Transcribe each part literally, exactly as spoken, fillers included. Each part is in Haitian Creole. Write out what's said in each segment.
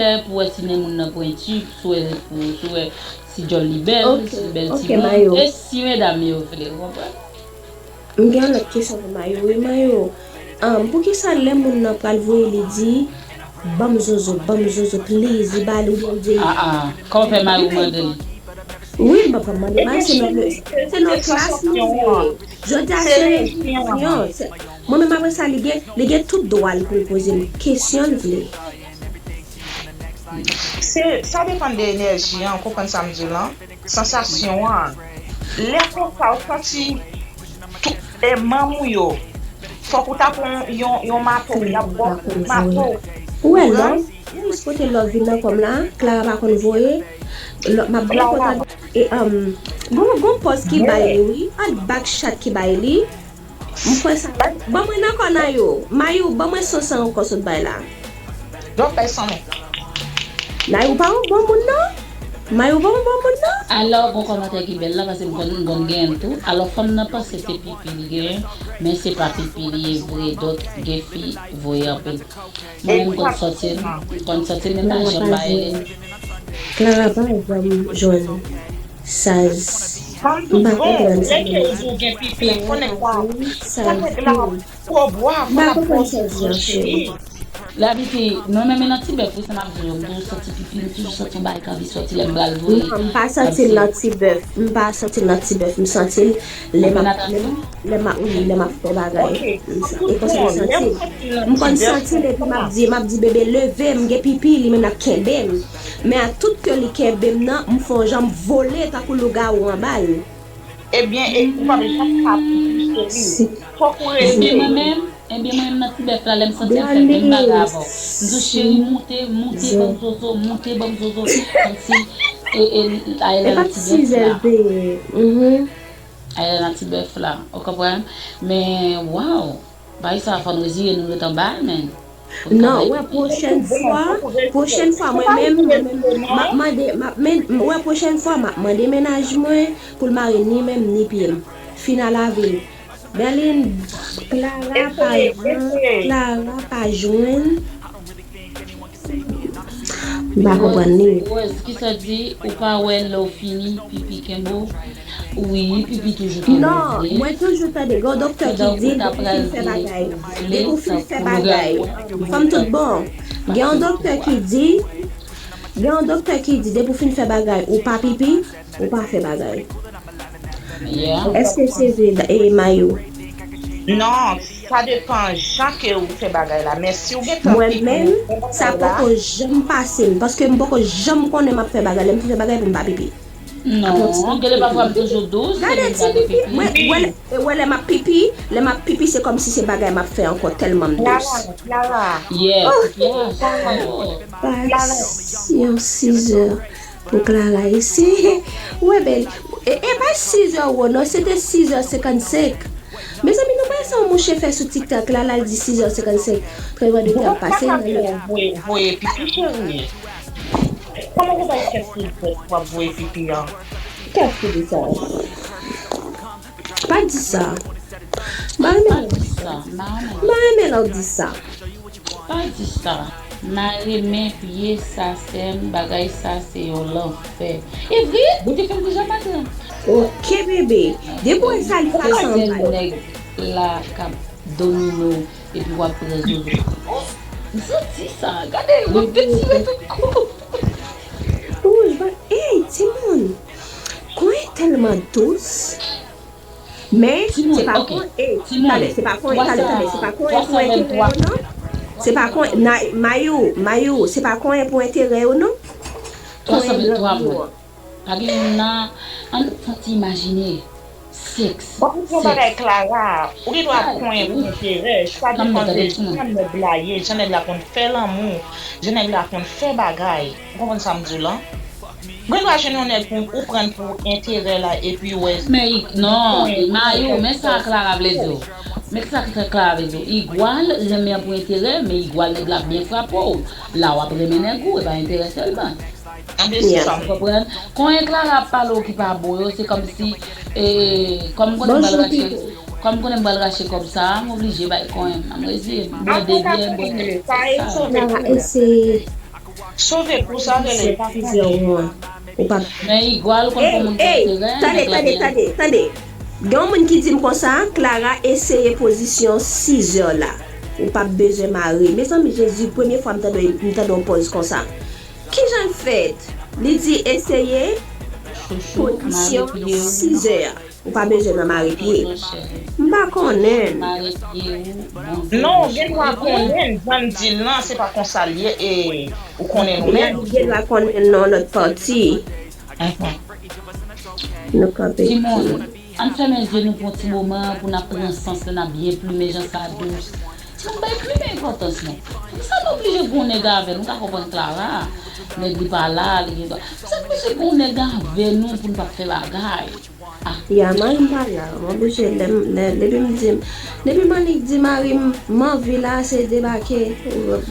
fè pou wè si nen moun nan pwenti, si w wè, si w wè si djòl li bèl, si li bèl tibwen, e si medam yo vle, ou konprann? M gen yon lòt kesyon pou Mayo wi. Mayo, um, poukisa lè moun nan pral voye li di, ban m zozo, ban m zozo, please, li ba li oubyen l di. Ah, ah, kòman fè Mayo mande l? Wi, m pa pral mande Mayo, se nan, se nan klas nou ye. Jodi a se rezon. Mwen menm apre sa, li gen, li gen tout dwa l pou l poze m kesyon l vle. Se, sa depann de enèji an, ou konprann sa m di w lan? Sansasyon an. Lè konsa ou santi tout e manm ou yo, fòk ou ta pran yon, yon mato, y ap ba w mato. Ou wè love, m jis pote love vin nan kò m la, Clara pa konn voye, m ap byen kontan. E, um, gon, gon pòz ki bay li wi, an back shot ki bay li. M kwè sa. Ban mwen nan kò Nayou. Mayou, ban mwen san san ankò sot bay la. Dòk bay san non. Nayou pa yon bon moun non. Mayou pa yon bon moun non. Alò, gon kòmantè ki bèl la, paske m konn, m konn genyen l tou. Alò, fanm nan panse se pipi li genyen, men se pa pipi li ye vre, dòk gen fi voye anpil. Mwen menm m konn santi l, m konn santi l, men m pa janm bay li. Clara pa janm jwenn saz. M pa konprann sa. Lè ke w di w gen pipi, konnen sa. Sa nèg la pwobwa, m pa konprann saz la, cheri. Labiti, non, men, men nan ti bèf wi, sa m ap di w, m toujou santi pipi, m toujou santi yon bagay k anvi sòti lè m pral voye. Non, m pa santi l nan ti bèf, m pa santi l nan ti bèf, m santi l lè m ap, lè m ap, wi, lè m ap fè bagay. E konsa m santi l. M konn santi l epi m ap di, m ap di bebe leve, m gen pipi, li menm l ap kenbe m. Men a tout ke li kenbe m nan, m fè yon jan m vole tankou lougawou anba l. Ebyen, e ou pa bezwen ap pli cheri. Fòk ou rete. Ebyen mwen menm, ebyen mwen menm nan ti bèf la, lè m santi l fè menm bagay avè w. M di w cheri moute, moute ban m zozo, moute ban m zozo. Kòmsi e, e, ayè la nan ti bèf la. Ayè la nan ti bèf la, ou konprann? Men, waw! Bagay sa fò n reziye nou ret anba l, men. Non, wè, pwochèn fwa, pwochèn fwa, mwen menm, mwen menm, m ap mande, m ap men, wè, pwochèn fwa, m ap mande mennaj mwen pou l mare ni men m, ni pye m. Fin a lavi l. Berline, Clara pa jwenn, Clara pa jwenn. M pa konprann li. Rose, kisa di, ou pa wè lè w fini, pipi kenbe w? Wi, pipi toujou kenbe w vre. Non, mwen toujou tande, gen yon doktè ki di, depi w fin fè bagay, depi w fin fè bagay, fanm tout bon. Gen yon doktè ki di, gen yon doktè ki di, depi w fin fè bagay, ou pa pipi, ou pa fè bagay. Èske se vre, Mayou? Non, sa depan jan ke ou fè bagay la. Men si ou gentan pipi, ou fè bagay la. Mwen menm, sa poko janm pase m, paske m poko janm konnen m ap fè bagay. Lè m fin fè bagay pou m pa pipi. Non, gen de pafwa m toujou dous, se li m pral pipi. Gade ti pipi, mwen, wè lè, e wè lè m ap pipi, lè m ap pipi se kòmsi se bagay m ap fè ankò tèlman m dous. Clara, Clara. Yes, yes. Pasyans, sizè. Pou Clara isi. Wè bèl. E, e pa sizè wo non, se te sizè senkannsenk. Mezanmi, nou pa wè sa yon mouche fè sou TikTok la, l al di sizè senkannsenk. Tremblemanntè ap pase nan yo. Voye, voye pipi cheri. Kòman ou bay tèt pou w ap voye pipi an? Kiyès ki di sa? Pa di sa. M pa renmen lè w di sa. M pa renmen lè w di sa. Pa di sa. M pa renmen pye sa sè m, bagay sa se yon lanfè. E vre? Ou te fè m deja patran. Ok bebe. Depi w wè sa li pa sanble. Nèg la k ap domine w epi w ap pran zozo. M santi sa. Gade, w ap detire tout kou. Wouj, ba, ey, timoun. Kwen tèlman dous. Men, se pa kon, ey, tande, se pa kon, tande, tande, se pa kon pou enterè yo non. Se pa kon, Mayou, Mayou, se pa kon pou enterè yo non. Kon lanmou an. Pa gen youn nan, ann tante imajine. Sèks. Bon, pou yon bagay Clara, ou gen dwa ap konyen pou enterè, sa depann de jan nèg la ye, jan nèg la konn fè lanmou, jan nèg la konn fè bagay. Ou konprann sa m di w lan? Ou gen dwa jwenn yon nèg pou ou pran l pou enterè la epi w wè. Men, non, Mayou, men sa Clara vle di w. Men sa Clara vle di w. Igwal, renmen an pou enterè, men igwal nèg la ap byen frape w. La w ap renmen nèg ou, e pa enterè sèlman. Ou konprann? Konyen Clara ap pale w ki pa bon yo, se kòmsi, e, kòm m konnen m pral rache, kòm m konnen m pral rache kòb sa a, m oblije bay konyen m. M reziye m. Bwè de byè, bwè kèk sa. Clara eseye. Sove kou sa rele. Sèt sizè ou an. Ou pa Men Igwal ou konn Ey, kòman moun ey, pase rèn tande, nèg la tande, byen. Tande, tande. Gen yon moun ki di m konsa, Clara eseye pozisyon sizè la. Ou p ap bezwen mare. Mezanmi Jezi, premye fwa m tande m tande yon pòz konsa. Kijan l fèt? Li di eseye Chouchou, mare pozisyon pye w. Sizè a. Ou pa bezwen nan mare pye. Monchè, M pa konnen. Mare pye w, bon. Non, ou gen dwa konnen, jan m di l lan, se pa konsa l ye, e ou konnen nou Li a menm. di gen dwa konnen nan lòt pati. Mhm. Nou kanpe. Timoun, ann fèmen zye nou pou yon ti moman pou n ap pran sans la, n ap byen plimen jan sa dous. Timoun, bay plimen enpòtans non. Poukisa nou oblije gen yon nèg avè nou? Ou ka konprann Clara, nèg li pa la, li gen dwa. Poukisa nou oblije gen yon nèg avè nou pou n p ap fè bagay? Ya, mari m pa la. M oblije, lè m- lè- depi m di m, depi m annik di mari m, m anvi la, se debake,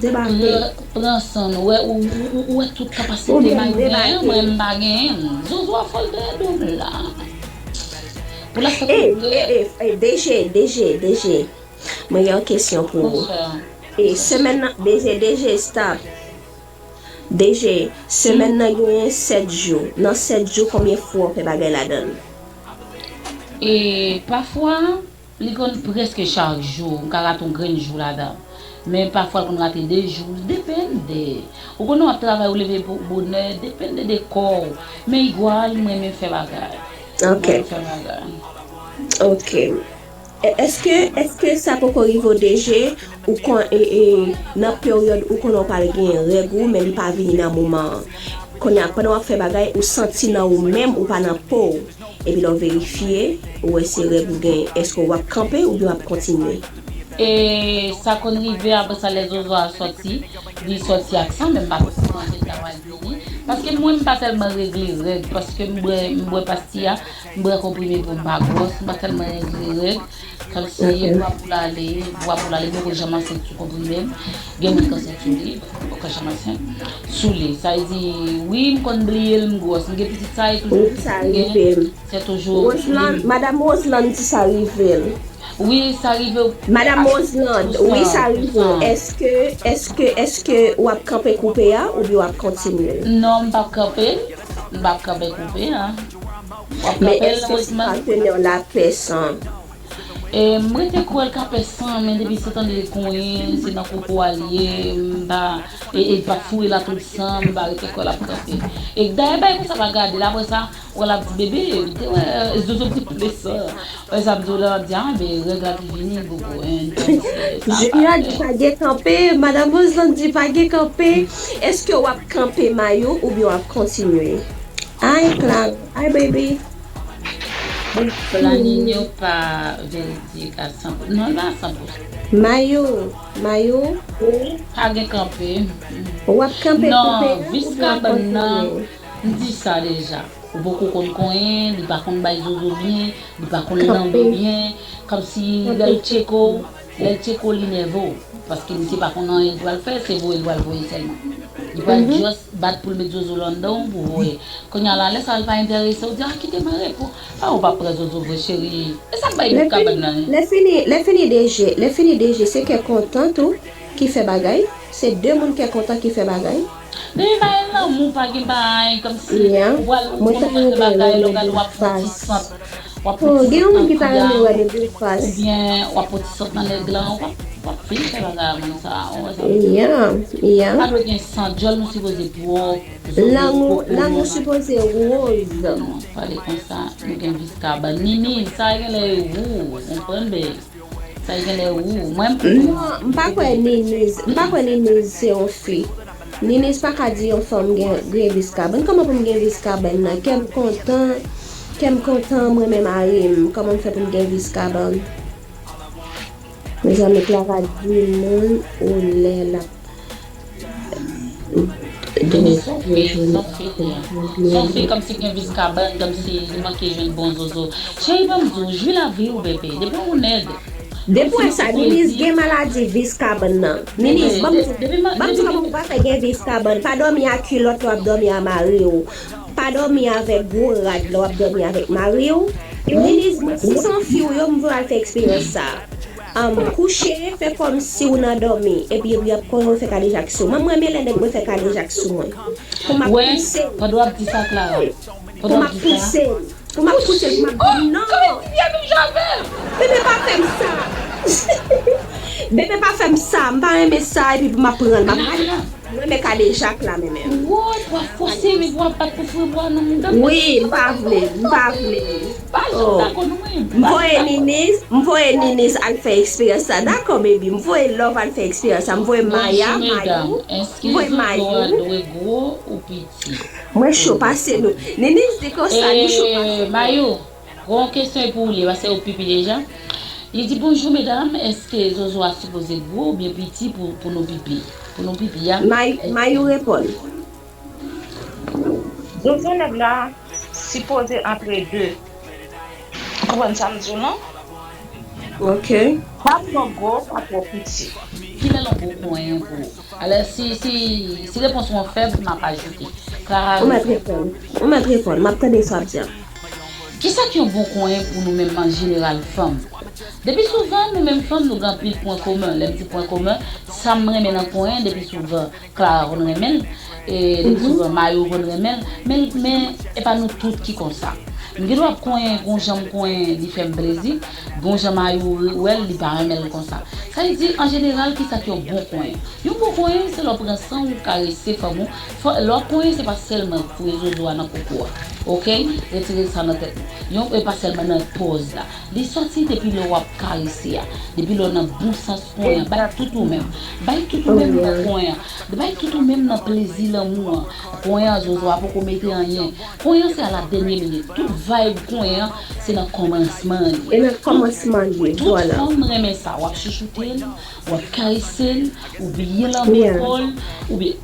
debake. Pran, pran san nou, wè, ou, ou, ou wè tout kapasite Oubyen mari m m genyen, debake. Mwen m pa genyen. Zozo a fòl dèyè do m la. Pou la sa Ey, koute. ey, ey, ey, D J, D J, D J. Mwen gen yon kesyon pou ou. Monchè. E semèn nan, D J, D J, stop. D J, semèn nan genyen sèt jou. Nan sèt jou, konbyen fwa w fè bagay ladan l? E pafwa, li konn prèske chak jou, m ka rate yon grenn jou ladan. Men pafwa, l konn rate de jou, depende. Ou konnen w ap travay, ou leve pou bonè, depende de kò w. Men igwal, mwen renmen fè bagay. Ok, Mwen renmen fè bagay. ok. E- Èske, èske sa poko rive w D J, ou kon, e, e, nan peryòd ou konnen w pral gen règ ou, men li pa vini nan moman an? Kounye a, pandan w ap fè bagay, ou santi nan ou menm, ou pa nan po w. Epi lè w verifye, ou wè se règ ou gen, èske w ap kanpe oubyen w ap kontinye? E sa konn rive apre sa lè zozo a sòti, li sòti ak san, men m pa konn si manje travay vini. Paske mwen m pa tèlman regle règ, paske m bwè, m bwè pastilla, m bwè konprime pou m pa gwòs, m pa tèlman regle règ. Kòmsi vwa pou l ale, vwa pou l ale, m poko janm ansent sou konprime m. Gen moun k ansent sou li, m poko janm ansent sou li. Sa vle di, wi, m konn bliye l, m gwòs, m gen pitit sa, e toujou Wi, pitit sa m gen, rive m. Se toujou Roseland, Madam Roseland di sa rive l. Wi, sa rive. Madam Roseland, wi, sa rive l. Èske, èske, èske w ap kanpe koupe a oubyen w ap kontinye? Non, m p ap kanpe. M p ap kanpe koupe a. W ap Men kanpe l, èske se Roseland. Patnè w la pèsan? E, m rete kwè l ka pèsan, men depi se tande l konyen, se nan koko a l ye, m pa, e, e l pa foure la tout san, m pa rete kwè l ap kanpe. E dayè bay konsa pa gade l, apre sa, wè l ap di, bebe, m te wè, e, zozo ki ple san. Wè sa m di w la, l ap di, a, ben, règ la ki vini, gogo, en, Junior di pa gen kanpe, Madam Roseland di pa gen kanpe. Èske w ap kanpe mayo oubyen w ap kontinye? Ay, Clara, ay, baby. Planin yo pa veridik a san pou san. Non, l pa a san pou san. Mayo, mayo, Pa gen kanpe. w ap kanpe koupe Non, a vis oubyen w ap kabann nan, kontinye? m di sa deja. Ou poko konn konyen, li pa konn bay zozo byen, li pa konn lanbe byen. Kòmsi lè l tcheke w, lè l tcheke w, li nève w. Paske misye pa konn anyen l pral fè, se voye l pral voye sèlman. Li pral just bat pou l met zozo l anndan w pou voye. Kounye a la, lè sa a l pa enterese w, di, a, kite m an repo. A, ou p ap pran zozo vre, cheri. E sa k bay vis kabann nan, wi. Lè fini, lè fini D J, lè fini D J, se kè kontan tou ki fè bagay. Se de moun kè kontan ki fè bagay. Depi bagay lanmou pa gen bagay, kòmsi Yeah. ou pral ou Mwen ta konn fè renmen bagay, renmen lè w gade w ap fè ti sant, w ap fè Oh, ti gen sant yon moun nan ki ta kouda, renmen wè de gwo fas. Oubyen w ap fè ti sant nan nèg lan, w ap, w ap fin fè bagay a moun sa, w wè sa. Yeah, yeah. Pa dwe gen sant, djòl nou sipoze pwòp, zozo Lang ou, pwòp, lang ou moun. Sipoze woz. Non, pale konsa, nou gen vis kabann. Nini, sa gen lè e wou, ou konprann, bebe? Sa gen lè ou. Mwen m Non, m pa kwè Niniz, m pa kwè Niniz se yon fi. Niniz pa ka di yon fanm gen, gen vis kabann. Kòman pou m gen vis kabann nan? Kè m kontan, kè m kontan, mwen men mari m. Kòman m fè pou m gen vis kabann? Mezanmi, Clara di moun ou lè l ap Nini, se yon fi, se yon fi li ye. Se yon fi kòmsi gen vis kabann, kòmsi li manke jwenn bon zozo. Cheri, ban m di w, jwi lavi w, bebe. Depi w nèg. Depi w wè sa, Niniz gen maladi vis kabann nan. Niniz, ban m di w, ban m di w kòman pou w pa fè gen vis kabann. Pa dòmi ak kilòt lè w ap dòmi a mari w. Pa dòmi avèk gwo rad lè w ap dòmi avèk mari w. Niniz, mwen, si se yon fi w ye, m vle w al fè eksperyans sa. Kouche, fè kòmsi ou nan dòmi, epi, epi ap konyen ou fè kadejak sou mwen. Mwen renmen lè nèg mwen fè kadejak sou mwen. Pou m ap pouse l. Pandan w ap di sa, Clara. Pou m ap pouse l. Pou m ap pouse l, pou m ap di non. Bebe pa fè m sa. Bebe pa fè m sa. M pa renmen sa, epi pou m ap pran l. M ap pran l. Mwen renmen kadejak la, men menm. Woy, w ap fòse, men w ap bat pou fre bwa nan mouda. Wi, m pa vle, m pa vle. M pa janm dakò non mwen. M voye Niniz, m voye Niniz al fè eksperyans sa. Dakò, baby, m voye Love al fè eksperyans sa. M voye Maya, Mayou, m voye Mayou. Dwe gwo ou piti? Mwen cho pase nou. Niniz di konsa, li cho pase nou. Mayou, gon kesyon pou ou li, paske ou pipi deja. Li di, bonjou medam, èske zozo a sipoze gwo oubyen piti pou, pou nou pipi? Pou nou pipi a? May, Mayou reponn. Zozo nèg la sipoze antre de. Ou konprann sa m di w lan? Ok. Pa twò gwo, pa twò piti. Kilè l yon bon konyen pou ou? Alè, si, si, si repons ou an fèb, m ap ajoute. Clara. Ou mèt reponn. Ou mèt reponn. M ap tande sa w ap di a. Kisa ki yon bon konyen pou nou menm an jeneral fanm? Depi souvan, nou menm fanm, nou gen anpil pwen komen. Lè m di pwen komen, sa m renmen nan konyen, depi souvan, Clara konn renmen l, e depi souvan, Mayou konn renmen l, men, men e pa nou tout ki konsa. M gen dwa ap konyen, gon jan m konyen, li fè m plezi, gon jan Mayou wè l, li pa renmen l konsa. Sa vle di, an jeneral, kisa ki yon bon konyen? Yon bon konyen, se lè w pran san w, w karese fanm ou. Fò, lè w ap konyen, se pa sèlman foure zozo a nan koko a. Ok? Retire sa nan tèt nou. Yon, e pa sèlman nan pòz la. Li sòti depi lè w ap karese a. Depi lè w nan bon sans konyen an. Bay tout ou menm. Bay tout ou menm nan konyen an. Bay tout ou menm nan plezi lanmou an. Konyen an, zozo a poko mete anyen. Konyen an se a la dènye minit. Tout vibe konyen an, se nan kòmansman li ye. E nan kòmansman li ye, vwala. Tout fanm renmen sa. W ap chouchoute l, w ap karese l, ou byen lanbe kò l, ou byen,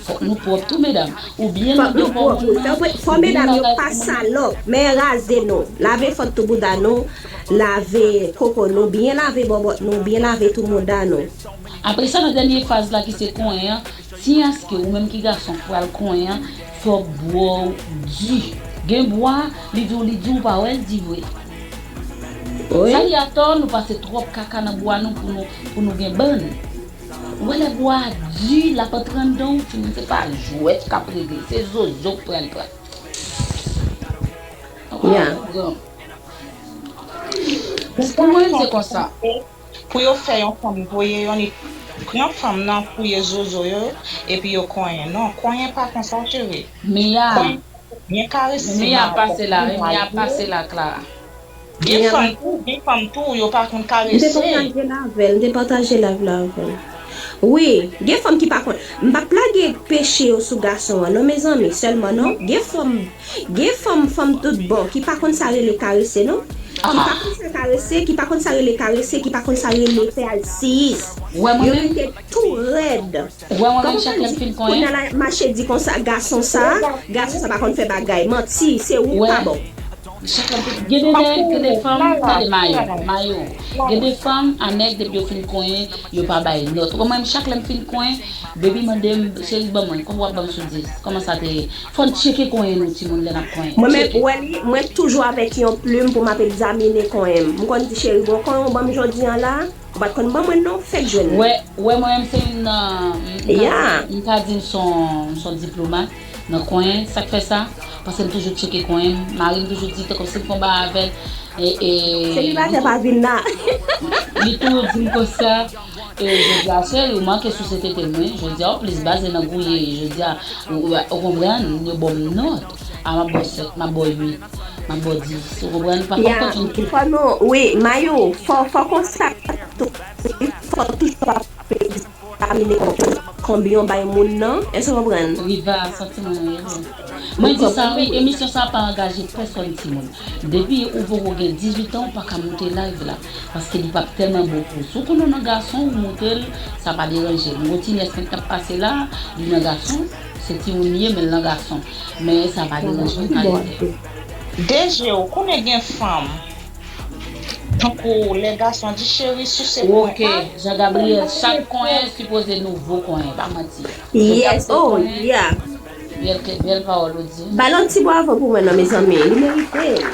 fòk nou pwòp tou, medam. Ou byen lanbe kò moun nan, ou byen bagay moun nan. Fò medam yo pa salòp, men raze nou. Lave fòt tou bouda nou, lave koko nou, byen lave bòbòt nou, byen lave tou mouda nou. Apre sa, nan dènye faz la ki se konyen an, si èske ou menm ki gason pral konyen an, fòk bwa w di. Gen bwa, li di w, li di w pa wè l di vre. Wi. Sa li atò, nou pase twòp kaka nan bwa nou pou nou, pou nou gen bann. Ou wè lè bwa a di, l ap antre anndan w, timoun, se pa jwèt k ap regle, se zozo k pral pran. Ou konprann? Pou mwen, se konsa. Pou yo fè yon fanm voye yon nit pran fanm nan fouye zozo yo, epi yo konyen. Non, konyen pa konsa, cheri. Mia. Konyen, byen karese. Mia pase la, wi, Mia pase la, Clara. Gen fanm tou, gen fanm tou, yo pa konn karese. M te pataje l avè l, m te pataje live la avè l. Wi, gen fanm ki pa konn. M p ap lage peche yo sou gason an, non, mezanmi, sèlman, non. Gen fanm, gen fanm, fanm tout bon, ki pa konn sa rele karese, non. Ki pa konn sa karese, ki pa konn sa rele karese, ki pa konn sa rele fè alsiyis. Yo rete tou rèd. Ou wè mwen menm, chak lè m fin konyen. Kounye a la, mache di konsa, gason sa, gason sa pa konn fè bagay. Manti, se ou k pa bon. Chak lè m fin, gen de nèg, gen de fanm, tande Mayo, Mayo. Gen de fanm a nèg, depi yo fin konyen, yo pa bay nòt. Ou wè mwen menm, chak lè m fin konyen, baby mande m, cheri, ban mwen, kòman w ap ban m sou dis? Kòman sa te ye? Fò n tcheke konyen nou, timoun, lè n ap konyen. Mwen menm, ou wè li, mwen toujou avèk yon plim pou m ap egzamine konyen m. M konn di, cheri, bon konyen w ban m jodi a la, ou pa t konn ban mwen non, fèk jwenn li. Ou wè mwen menm se youn nan, m ka, m ka di m se yon, m se yon diplomat nan konyen, sa k fè sa? Paske m toujou tcheke konyen m, mari m toujou di, tankou si m fè yon bagay avè l, e, e, selibatè pa vin la. Li toujou di m konsa, e, jodi a, cheri, ou manke souse tete mwen, jodi a, ou plis baze nan gouye, jodi a, ou, ou, ou konprann, yo ban m nòt, a, m ap ba w sèt, m ap ba w uit, m ap ba w dis, ou konprann, ou pa fè kont yon tout. Fò nou, wi, Mayo, fò, fò konsa tou, fò toujou ap egzamine konbyen w bay moun nan, èske w konprann? Riva, santi mwen rele. Mwen di sa, wi, emisyon sa pa angaje pèsòn, timoun. Depi ou poko gen dizuit an, ou pa ka moute live la. Paske li p ap tèlman bon pou ou. Si w konnen w nan gason, ou moute l, sa pa deranje. M gon ti nyès mwen k ap pase la, li nan gason, se timoun li ye, men l nan gason. Men sa pa deranje w, ou ka leve. De je, ou konnen gen fanm. Tankou lè gason di, cheri, souse konyen an. Ok, Jean Gabriel, chak konyen sipoze nouvo konyen, pa manti. Yes, oh, yeah. Bèl, bèl pawòl ou di. Ba l yon ti bravo pou mwen non, mezanmi. Li merite l.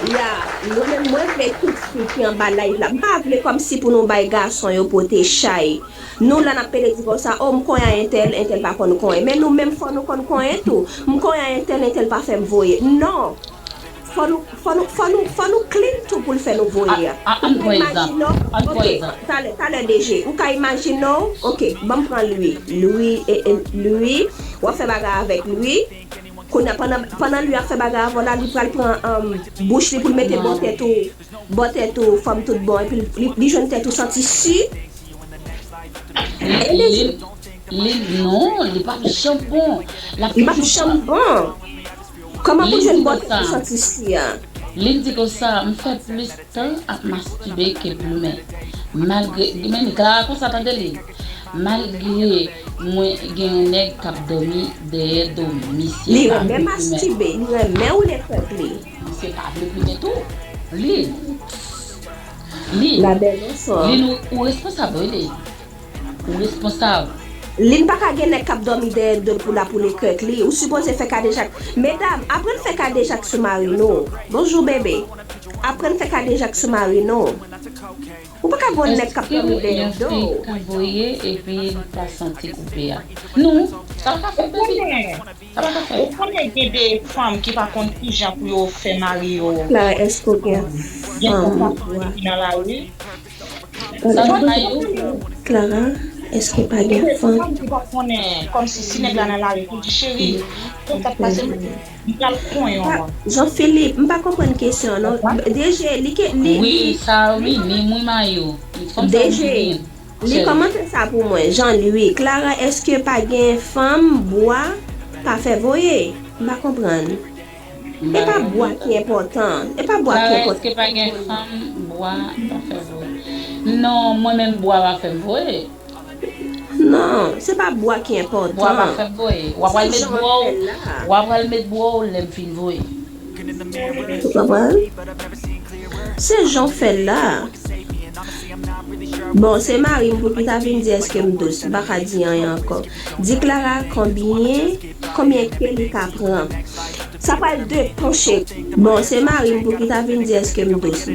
Ya, mwen menm, mwen vle tout fi ki anba live la. M pa vle kòmsi pou nou bay gason yo pote chay. Nou la n ap pede di konsa, o, m konyen entèl, entèl pa konn konyen. Men nou menm, fò nou konn konyen tou. M konyen entèl, entèl pa fè m voye. Non! Fò nou, fò nou, fò nou, fò nou clean tou pou l fè nou voye. Ou ka imajine w, ok, talè, talè D J, ou ka imajine w, ok, ban m pran Louis. Louis, e, e, Louis, w ap fè bagay avèk Louis. Kounye a, pandan, pandan Louis ap fè bagay avè w la, li pral pran, um, bouch li pou l mete bò tèt ou, bò tèt ou, fanm tout bon, epi li, li jwenn tèt ou santi si. E li, li, li, non, li p ap janm bon. L ap toujou bon. Kòman pou jwenn bò tèt ou santi si a? Li di konsa, m fè plis tan ap mastibe ke plimen. Malgre, men Clara konsa tande li. Malgre mwen gen yon nèg k ap dòmi dèyè do m, misye pa vle plimen. Li renmen mastibe, li renmen woule kwèk li. Misye pa vle plimen tou. Li, li, li, ou responsab wi li. Ou responsab. Lin pa ka gen nèg k ap dòmi dèyè do l pou l ap woule kwèk li. Ou sipoze fè kadejak. Medam, aprann fè kadejak sou mari nou. Bonjou, bebe. Aprann fè kadejak sou mari nou. Ou pa ka gon nèg k ap dòmi dèyè do w. Èske yon fi ka voye epi li pa santi koupe a? Non, sa pa ka fèt, baby. Sa pa ka fèt. Ou konnen gen de fanm ki pa konn kijan pou yo fè mari yo. Clara, èske w gen fanm? Gen fanm ki nan lari. Clara, èske pa gen fanm? Gen fanm ki pa konnen, kòmsi si nèg la nan lari, pou di, cheri, sa k ap pase m, m pral konyen w. Jean Philippe, m pa konprann kesyon an non. D J, li ke, li, wi, li, sa wi, ni mwen mayo. Fanm sa D J, wi, li kòmante sa pou mwen. Jean Louis, Clara, èske pa gen fanm bwa pa fè voye? M pa konprann. E pa bwa ki enpòtan. E pa bwa ki enpòtan. Èske pa gen fanm bwa pa fè voye? Non, mwen menm bwa pa fè m voye. Non, se pa bwa ki enpòtan. Bwa pa fè m voye. W ap al met bwa w, w ap al met bwa w lè m fin voye. Ou konprann? Se jan w fè l la. Bon, se mari m pou ki ta vin di èske m dous. M pa ka di anyen ankò. Di Clara konbyen, konbyen ke li ka pran. Sa pral depanche. Bon, se mari m pou ki ta vin di èske m dous.